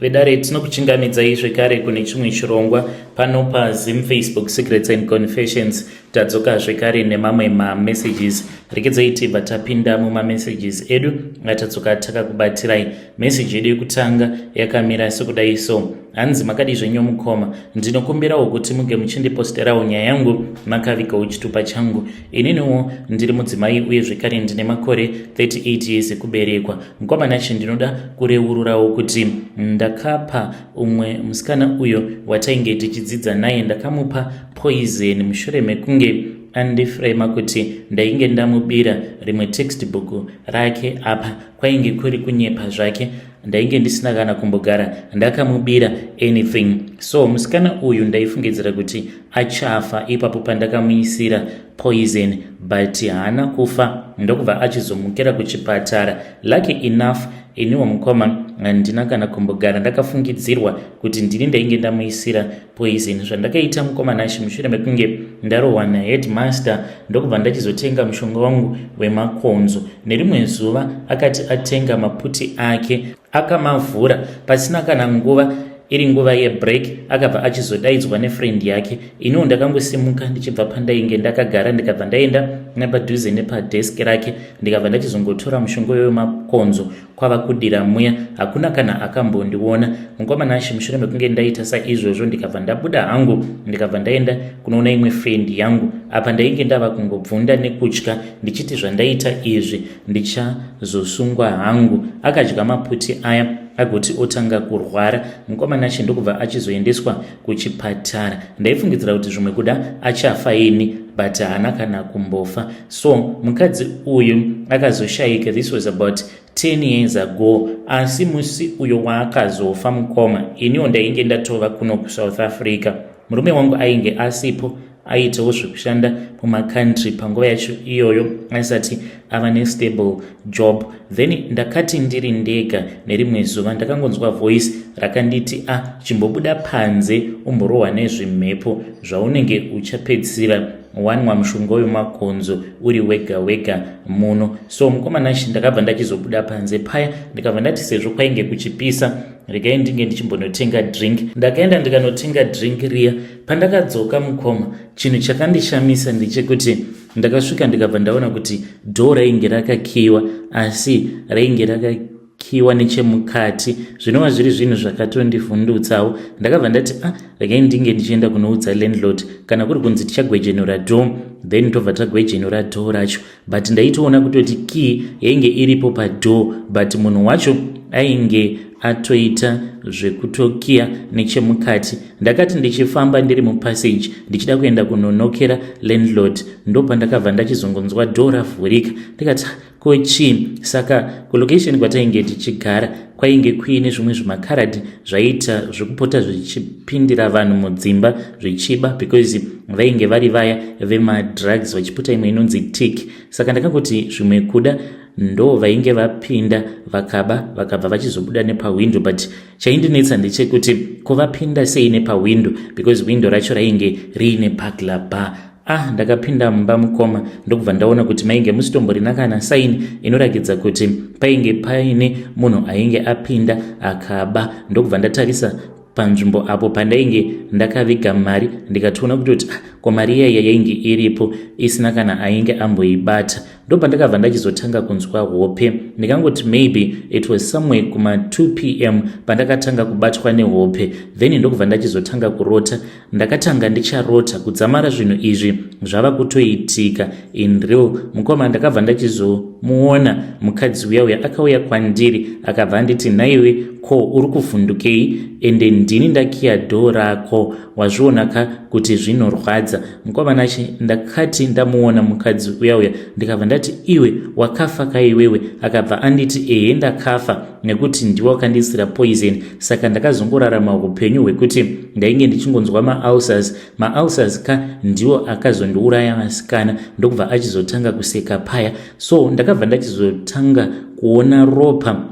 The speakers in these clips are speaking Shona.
Vedare, tinokuchingamidzai zvekare kune chimwe chirongwa pano paZim Facebook Secrets and Confessions. Tadzoka zvekare nemamwe mamessages. Rekedzai tibva tapinda mumamessages edu atadzoka takakubatirai. Message yedu yekutanga yakamira sekudai so. Hanzi, makadii zvenyu mukoma? Ndinokumbirawo kuti muge muchindiposterawo nyaya yangu makavigawo chitupa changu. Ininiwo ndiri mudzimai uye zvekare ndine makore 38 years ekuberekwa. Mukoma Nachi, ndinoda kureururawo kuti ndakapa umwe musikana uyo watainge tichidzidza naye, ndakamupa poison mushure mekunge andifrema kuti ndainge ndamubira rimwe textbook rake. Apa kwainge kuri kunyepa zvake, ndainge ndisina kana kumbogara ndakamubira anything. So musikana uyu ndaifungidzira kuti achafa ipapo pandakamuisira poison, but haana kufa, ndokubva achizomukira kuchipatara. Lucky enough, iniwo mukoma handina kana kumbogara ndakafungidzirwa kuti ndini ndainge ndamuisira poison. Zvandakaita, mukoma Nashi, mushure mekunge ndarohwa naheadmaster, ndokubva ndachizotenga mushonga wangu wemakonzo. Nerimwe zuva akati atenga maputi ake, akamavhura pasina kana nguva, iri nguva yebreak, akabva achizodaidzwa nefriend yake. Iniwo ndakangosimuka ndichibva pandainge ndakagara, ndikabva ndaenda nepadhuze nepadesk rake, ndikabva ndachizongotora mushonga wemakonzo kwava kudira muya. Hakuna kana akambondiona, mukoma Nashi. Mushure mekunge ndaita saizvozvo, ndikabva ndabuda hangu, ndikabva ndaenda kunoona imwe friend yangu. Apa ndainge ndava kungobvunda nekutya, ndichiti zvandaita izvi ndichazosungwa hangu. Akadya maputi aya, agoti otanga kurwara, mukoma Nashi, ndokubva achizoendeswa kuchipatara. Ndaifungidzira kuti zvimwe kuda achafa ini, but haana kana kumbofa. So mukadzi uyu akazoshayika. This was about 10 years ago. Asi musi uyo waakazofa, mukoma, iniwo ndainge ndatova kuno kuSouth Africa. Murume wangu ainge asipo, aitawo zvekushanda mumacountry panguva yacho iyoyo, asati ava nestable job. Then ndakati ndiri ndega nerimwe zuva, ndakangonzwa voice rakanditi, "A ah, chimbobuda panze umborohwa nezvimhepo, zvaunenge uchapedzisira wanwa mushonga wemakonzo uri wega wega muno." So mukoma Nashi, ndakabva ndachizobuda panze paya, ndikabva ndati sezvo kwainge kuchipisa, regai ndinge ndichimbonotenga drink. Ndakaenda ndikanotenga drink riya. Pandakadzoka, mukoma, chinhu chakandishamisa ndechekuti ndakasvika ndikabva ndaona kuti door rainge rakakiwa, asi rainge rakakiwa nechemukati, zvinova zviri zvinhu zvakatondivhundutsawo. Ndakabva ndati, "Ah, regai ndinge ndichienda kunoudza landlord. Kana kuri kunzi tichagwejenura door, then tobva tagwejenura door racho." But ndaitoona kutoti key yainge iripo padoor, but munhu wacho ainge atoita zvekutokiya nechemukati. Ndakati ndichifamba ndiri mupassage ndichida kuenda kunonokera landlord, ndopandakabva ndachizongonzwa door ravhurika. Ndikati, "Ko chii?" Saka kulocation kwatainge tichigara kwainge kuine zvimwe zvimakaradhi zvaiita zvekupota zvichipindira vanhu mudzimba zvichiba, because vainge vari vaya vemadrugs, vachipota imwe inonzi tik. Saka ndakangoti zvimwe kuda ndo vainge vapinda, vakaba, vakabva vachizobuda nepahwindo. But chaindinetsa ndechekuti kuvapinda sei nepahwindo, because hwindo racho rainge riine burglar bar. Ah, ndakapinda mumba, mukoma, ndokubva ndaona kuti mainge musitomborina kana sign inorakidza kuti painge paine munhu ainge apinda akaba. Ndokubva ndatarisa panzvimbo apo pandainge ndakaviga mari, ndikatoona kutoti, ah, ko mari iyaiya yainge iripo isina kana ainge amboibata. Ndopandakabva ndachizotanga kunzwa hope. Ndikangoti maybe it was somewhere kuma2 p.m. pandakatanga kubatwa nehope. Then ndokubva ndachizotanga kurota. Ndakatanga ndicharota kudzamara zvinhu izvi zvava kutoitika in real. Mukoma, ndakabva ndachizomuona mukadzi uya uya akauya kwandiri, akabva anditi, "Naiwe, ko uri kuvhundukei? Ende ndini ndakiya door rako, wazviona ka kuti zvinorwadza?" Mukoma Nachi, ndakati ndamuona mukadzi uya uya, ndikabva ndati, "Iwe wakafa kaiwewe?" Akabva anditi, "Ehe, ndakafa nekuti ndiwe wakandisira poison." Saka ndakazongorarama upenyu hwekuti ndainge ndichingonzwa maulcers. Maulcers ka ndiwo akazondiuraya, vasikana. Ndokubva achizotanga kuseka paya. So ndakabva ndachizotanga kuona ropa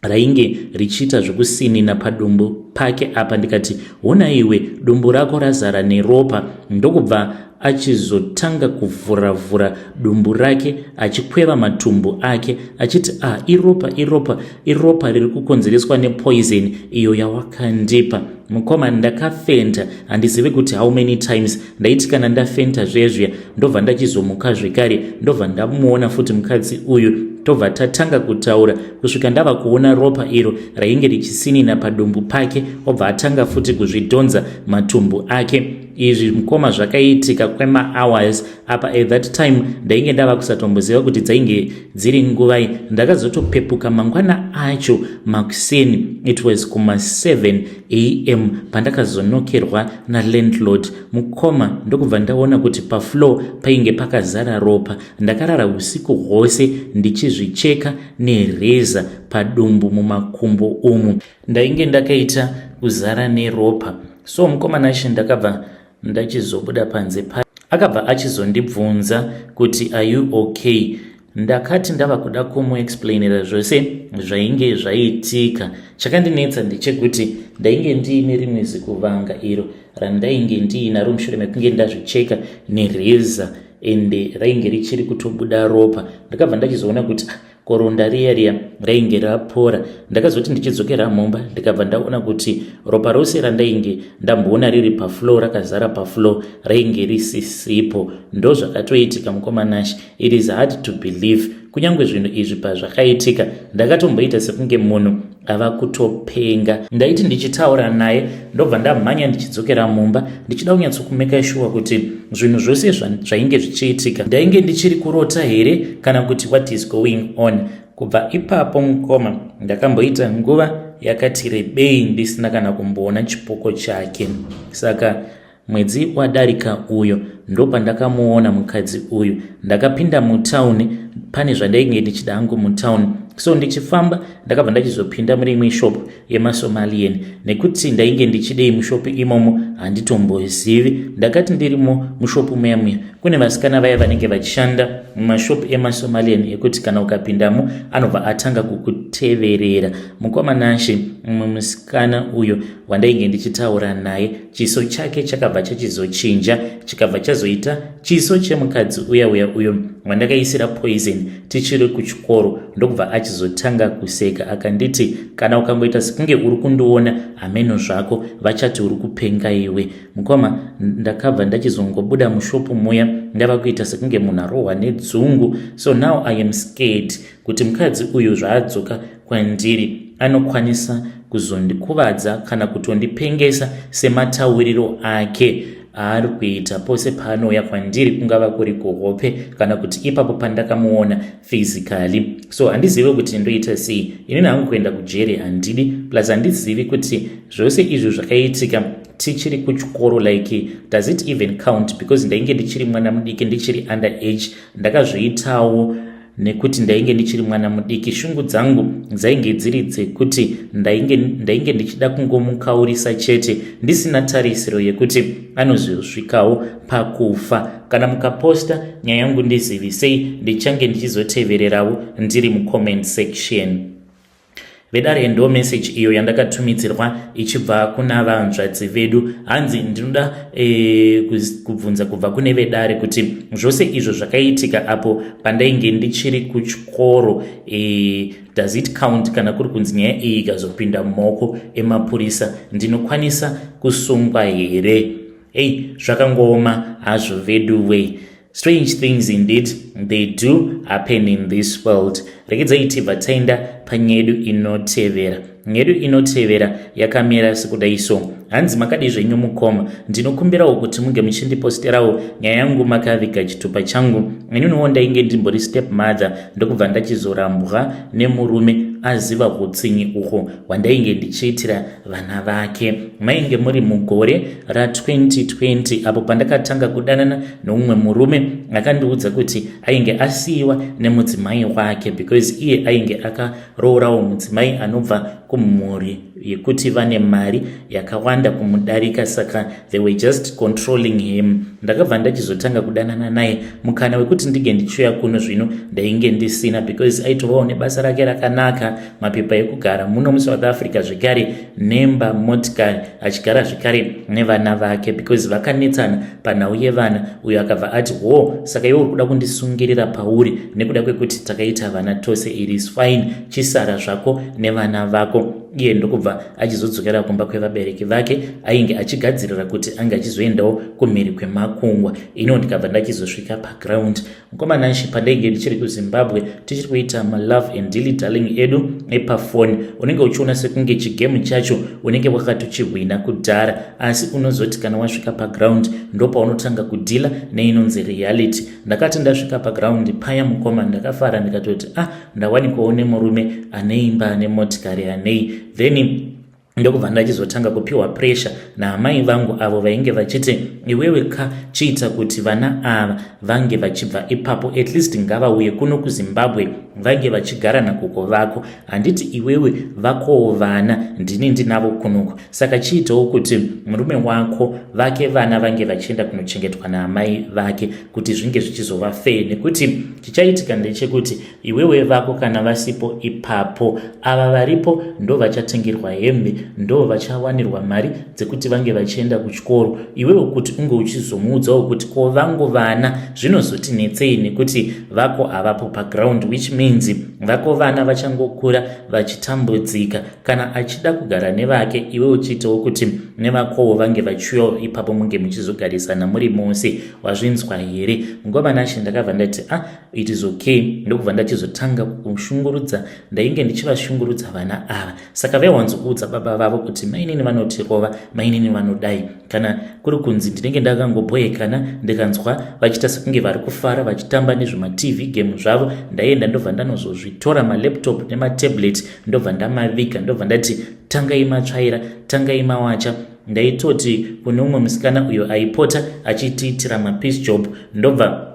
rainge richiita zvekusinina padumbu pake apa. Ndikati, "Hona iwe, dumbu rako razara neropa." Ndokubva achizotanga kuvhura-vhura dumbu rake achikweva matumbu ake achiti a ah, iropa iropa iropa riri kukonzereswa nepoison iyo yawakandipa mukoma. Ndakafenta, handizivi kuti how many times. Ndaiti kana ndafenta zvezviya, ndobva ndachizomuka zvekare, ndobva ndamuona futi mukadzi uyu, tobva tatanga kutaura kusvika ndava kuona ropa iro rainge richisinina padumbu pake. Obva atanga futi kuzvidhonza matumbu ake. Izvi, mukoma, zvakaitika kwemahours. Apa at that time ndainge ndava kusatomboziva kuti dzainge dziri nguvai. Ndakazotopepuka mangwana acho makuseni, it was kuma7 am, pandakazonokerwa nalandlord, mukoma, ndokubva ndaona kuti pafloor painge pakazara ropa. Ndakarara usiku hwose ndichizvicheka nereza padumbu, mumakumbo umu ndainge ndakaita kuzara neropa. So mukoma Nashe, ndakabva ndachizobuda panze pa akabva achizondibvunza kuti, "Are you okay?" Ndakati ndava kuda kumuexplainira zvose zvainge zvaitika. Chakandinetsa ndechekuti ndainge ndiine rimwe zikuvanga iro randainge ndiinaro mushure mekunge ndazvicheka nereza, ende rainge richiri kutobuda ropa. Ndakabva ndachizoona kuti, ah, koronda riya riya rainge rapora. Ndakazoti ndichidzokera mumba, ndikabva ndaona kuti ropa rose randainge ndamboona riri pafloor, rakazara pafloor, rainge risisipo. Ndo zvakatoitika, mukoma Nash. It is hard to believe. Kunyange zvinhu izvi pazvakaitika, ndakatomboita sekunge munhu ava kutopenga. Ndaiti ndichitaura naye, ndobva ndamhanya ndichidzokera mumba, ndichida kunyatsokumeka sure kuti zvinhu zvose zvainge zvichiitika, ndainge ndichiri kurota here kana kuti what is going on. Kubva ipapo, mukoma, ndakamboita nguva yakati rebei ndisina kana kumboona chipoko chake. Saka mwedzi wadarika uyo ndopandakamuona mukadzi uyu. Ndakapinda mutauni, pane zvandainge ndichida hangu mutauni. So ndichifamba, ndakabva ndachizopinda muri imwe shop yemaSomalian. Nekuti ndainge ndichidei mushopu imomo, handitombozivi. Ndakati ndirimo mushopu muya muya, kune vasikana vaya vanenge vachishanda mumashopu emaSomalian, ekuti kana ukapindamo anobva atanga kukuteverera. Mukoma Nashe, mumwe musikana uyo wandainge ndichitaura naye, chiso chake chakabva chachizochinja, chikabva chazoita chiso chemukadzi uya uya uyo wandakaisira poison tichiri kuchikoro. Ndokubva achizotanga kuseka, akanditi, "Kana ukangoita sekunge uri kundiona, hameno zvako, vachati uri kupenga iwe." Mukoma, ndakabva ndachizongobuda mushopu muya ndava kuita sekunge munhu arohwa nedzungu. So now I am scared kuti mukadzi uyu zvaadzoka kwandiri, anokwanisa kuzondikuvadza kana kutondipengesa sematauriro ake aari kuita pose paanouya kwandiri, kungava kuri kuhope kana kuti ipapo pandakamuona physically. So handizivi kuti ndoita sei. Inini hangu kuenda kujeri handidi, plus handizivi kuti zvose izvo zvakaitika tichiri kuchikoro, like, does it even count? Because ndainge ndichiri mwana mudiki, ndichiri under age. Ndakazviitawo nekuti ndainge ndichiri mwana mudiki. Shungu dzangu dzainge dziri dzekuti ndainge ndichida kungomukaurisa chete, ndisina tarisiro yekuti anozosvikawo pakufa. Kana mukaposta nyaya yangu, ndizivisei, ndichange ndichizotevererawo ndiri mucomment section. Vedare, ndo message iyo yandakatumidzirwa ichibva kuna vanzvadzi vedu. Hanzi ndinoda kubvunza kubva kune vedare kuti zvose izvo zvakaitika apo pandainge ndichiri kuchikoro, does it count? Kana kuri kunzi nyaya iyi ikazopinda mumaoko emapurisa, ndinokwanisa kusungwa here? Ei, zvakangooma hazvo vedu we. Strange things indeed, they do happen in this world. Regedzai tibva taenda panyedu inotevera. Nyedu inotevera yakamira sekudai so. Hanzi, "Makadi zvenyu mukoma? Ndinokumbirawo kuti munge muchindiposterawo nyaya yangu makaviga chitupa changu. Ininiwo ndainge ndimbori step mother, ndokubva ndachizorambwa nemurume aziva utsinyi uhwo hwandainge ndichiitira vana vake. Mainge muri mugore ra2020 apo pandakatanga kudanana noumwe murume. Akandiudza kuti ainge asiyiwa nemudzimai wake because iye ainge akaroorawo mudzimai anobva kumhuri. yekuti vane mari yakawanda kumudarika, saka they were just controlling him. Ndakabva ndachizotanga kudanana naye. Mukana wekuti ndinge ndichiuya kuno zvino ndainge ndisina, because aitovawo nebasa rake rakanaka, mapepa ekugara muno muSouth Africa zvekare, nemba, motikari, achigara zvekare nevana vake, because vakanetsana panhau yevana. Uyo akabva ati, "Ho, saka iwe uri kuda kundisungirira pauri nekuda kwekuti takaita vana tose? It is fine, chisara zvako nevana vako." Iye ndokubva achizodzokera kumba kwevabereki vake. Ainge achigadzirira kuti ange achizoendawo kumhiri kwemakungwa. Ino ndikabva ndachizosvika paground, mukomanashi. Pandainge ndichiri kuZimbabwe, tichiri kuita malove and dilly darling edu epafoni, unenge uchiona sekunge chigame chacho unenge wakatochihwina kudhara, asi unozoti kana wasvika paground ndopaunotanga kudeala neinonzi reality. Ndakati ndasvika paground paya, mukoma, ndakafara, ndikatoti, "Ah, ndawanikwawo nemurume ane imba, ane motikari, anei." Then ndokubva ndachizotanga kupiwa pressure naamai vangu, avo vainge vachiti, "Iwewe ka, chiita kuti vana ava vange vachibva ipapo. At least ngavauye kuno kuZimbabwe, vange vachigara nagogo vako. Handiti iwewe vakowo vana ndini ndinavo kunoku? Saka chiitawo kuti murume wako vake vana vange vachienda kunochengetwa naamai vake, kuti zvinge zvichizova fair, nekuti chichaitika ndechekuti iwewe vako kana vasipo ipapo, ava varipo ndo vachatengerwa hembe, ndo vachawanirwa mari dzekuti vange vachienda kuchikoro. Iwewe kuti unge uchizomuudzawo kuti ko vangu vana, zvinozotinetsei nekuti vako havapo paground, which means vako vana vachangokura vachitambudzika. Kana achida kugara nevake, iwe uchiitawo kuti nevakowo vange vachiuyawo ipapo, munge muchizogarisana muri mose. Wazvinzwa here?" Nguva nashe ndakabva ndati, "Ah, it is okay." Ndokubva ndachizotanga kushungurudza. Ndainge ndichivashungurudza vana ava, saka vaiwanzokuudza baba vavo kuti mainini vanotirova, mainini vanodai. Kana kuri kunzi ndinenge ndakangobhoyekana, ndikanzwa vachiita sekunge vari kufara vachitamba nezvematv game zvavo, ndaienda ndobva ndanozozvitora malaptop nematablet, ndobva ndamaviga, ndobva ndati, "Tangai matsvaira, tangai mawacha." Ndaitoti kune umwe musikana uyo aipota achitiitira mapiece job, ndobva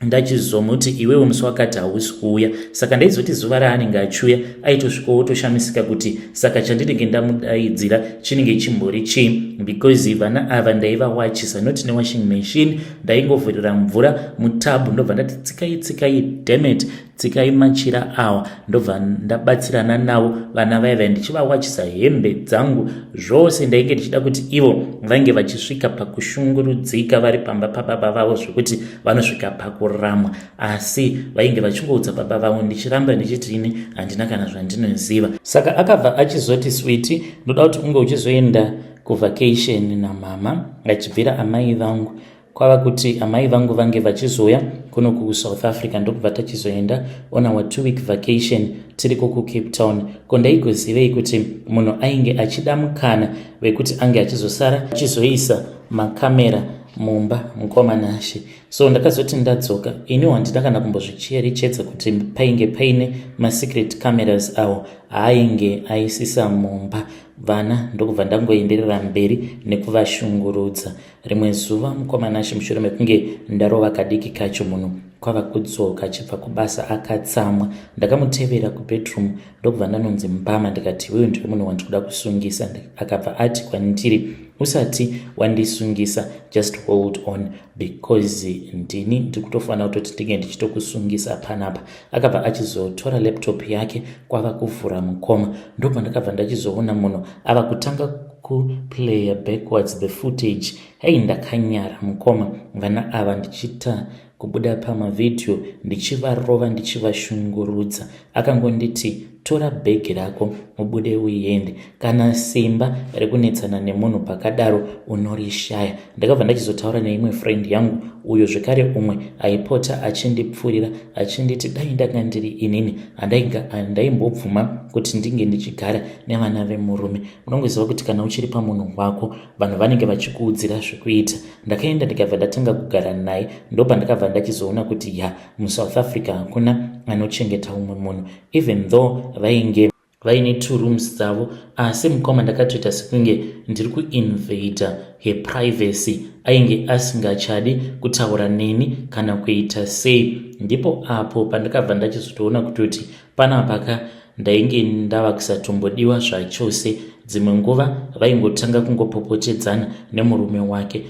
ndachizomuti, "Iwewe musi wakati hausi kuuya." Saka ndaizoti zuva raanenge achiuya, aitosvikawo toshamisika kuti saka chandinenge ndamudaidzira chinenge chimbori chii, because vana ava ndaivawachisa not newashing machine. Ndaingovhurira mvura mutub, ndobva ndati, "Tsikai, tsikai, dammit, tsikai machira awa." Ndobva ndabatsirana navo vana vaiva, ndichivawachisa hembe dzangu, zvose. Ndainge ndichida kuti ivo vange vachisvika pakushungurudzika vari pamba pababa vavo, zvekuti vanosvika pakuramwa, asi vainge vachingoudza baba vavo. Ndichiramba ndichiti ini handina kana zvandinoziva. Saka akabva achizoti, "Sweetie, ndoda kuti unge uchizoenda kuvacation namama." Achibvira amai vangu, kwava kuti amai vangu vange vachizouya kuno kuSouth Africa, ndokubva tachizoenda on our 2 week vacation tiriko kuCape Town. Ko ndaigozivei kuti munhu ainge achida mukana wekuti ange achizosara achizoisa makamera mumba, mukomanashe? So ndakazoti ndadzoka, ini handina kana kumbozvicherechedza kuti painge paine masecret cameras awo aainge aisisa mumba. Vana ndokubva ndangoenderera mberi nekuvashungurudza. Rimwe zuva, mukomanashe, mushure mekunge ndarova kadiki kacho, munhu kwava kudzoka achibva kubasa akatsamwa. Ndakamutevera kubedroom, ndokubva ndanonzi mbama. Ndikati, "Iwewe ndiwe munhu wandiri kuda kusungisa." Akabva ati kwandiri, "Usati wandisungisa, just hold on, because ndini ndiri kutofanira kutoti ndinge ndichitokusungisa panapa." Akabva achizotora laptop yake kwava kuvhura, mukoma. Ndobva ndakabva ndachizoona munhu ava kutanga kuplaya backwards the footage. Hei, ndakanyara, mukoma. Vana ava ndichiita kubuda pamavhidhiyo ndichivarova, ndichivashungurudza. Akangonditi, "Tora bhegi rako ubude uende." Kana simba rekunetsana nemunhu pakadaro unorishaya. Ndakabva ndachizotaura neimwe friend yangu, uyo zvekare umwe aipota achindipfurira, achinditi dai ndanga ndiri inini, handaimbobvuma kuti ndinge ndichigara nevana vemurume. Unongoziva kuti kana uchiri pamunhu wako, vanhu vanenge vachikuudzira zvekuita. Ndakaenda, ndikabva ndatanga kugara naye. Ndobva ndakabva ndachizoona kuti ya, muSouth Africa hakuna anochengeta umwe munhu, even though vainge vaine two rooms dzavo. Asi mukoma, ndakatoita sekunge ndiri kuinvada her privacy. Ainge asingachadi kutaura neni kana kuita sei. Ndipo apo pandakabva ndachizotoona kutoti panapaka ndainge ndava kusatombodiwa zvachose. Dzimwe nguva vaingotanga kungopopotedzana nemurume wake.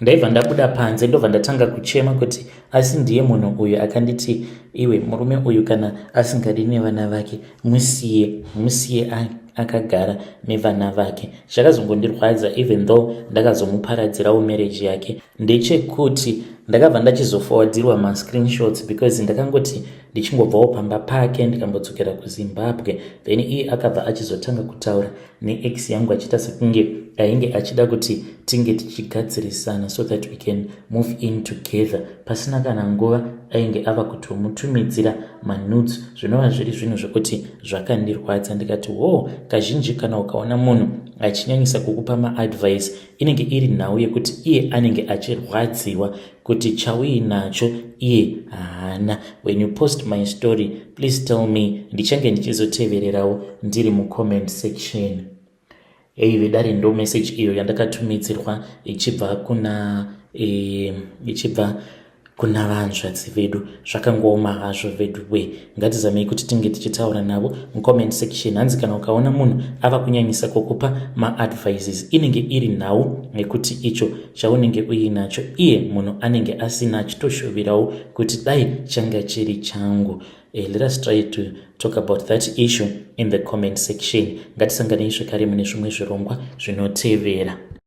Ndaibva ndabuda panze ndobva ndatanga kuchema kuti asi ndiye munhu uyu akanditi, "Iwe, murume uyu kana asingadi nevana vake, musiye, musiye akagara nevana vake." Chakazongondirwadza, even though ndakazomuparadzirawo marriage yake, ndechekuti ndakabva ndachizoforwardirwa mascreenshots, because ndakangoti ndichingobvawo pamba pake ndikambodzokera kuZimbabwe, then iye akabva achizotanga kutaura neex yangu achiita sekunge ainge achida kuti tinge tichigadzirisana so that we can move in together. Pasina kana nguva ainge ava kutomutumidzira manudes, zvinova zviri zvinhu zvekuti zvakandirwadza. Ndikati wo, kazhinji kana ukaona munhu achinyanyisa kukupa maadvice, inenge iri nhau yekuti iye anenge achirwadziwa kuti chauinacho iye haana. When you post my story, please tell me, ndichange ndichizotevererawo ndiri mucomment section. Ei vedare, ndo message iyo yandakatumidzirwa ichibva kuna vanzvadzi vedu. Zvakangooma hazvo vedu we. Ngatizamei kuti tinge tichitaura navo mucomment section. Hanzi kana ukaona munhu ava kunyanyisa kukupa maadvices, inenge iri nhau nekuti icho chaunenge uinacho iye munhu anenge asina, achitoshuvirawo kuti dai changa chiri changu. Let us try to talk about that issue in the comment section. Ngatisanganei zvekare mune zvimwe zvirongwa zvinotevera.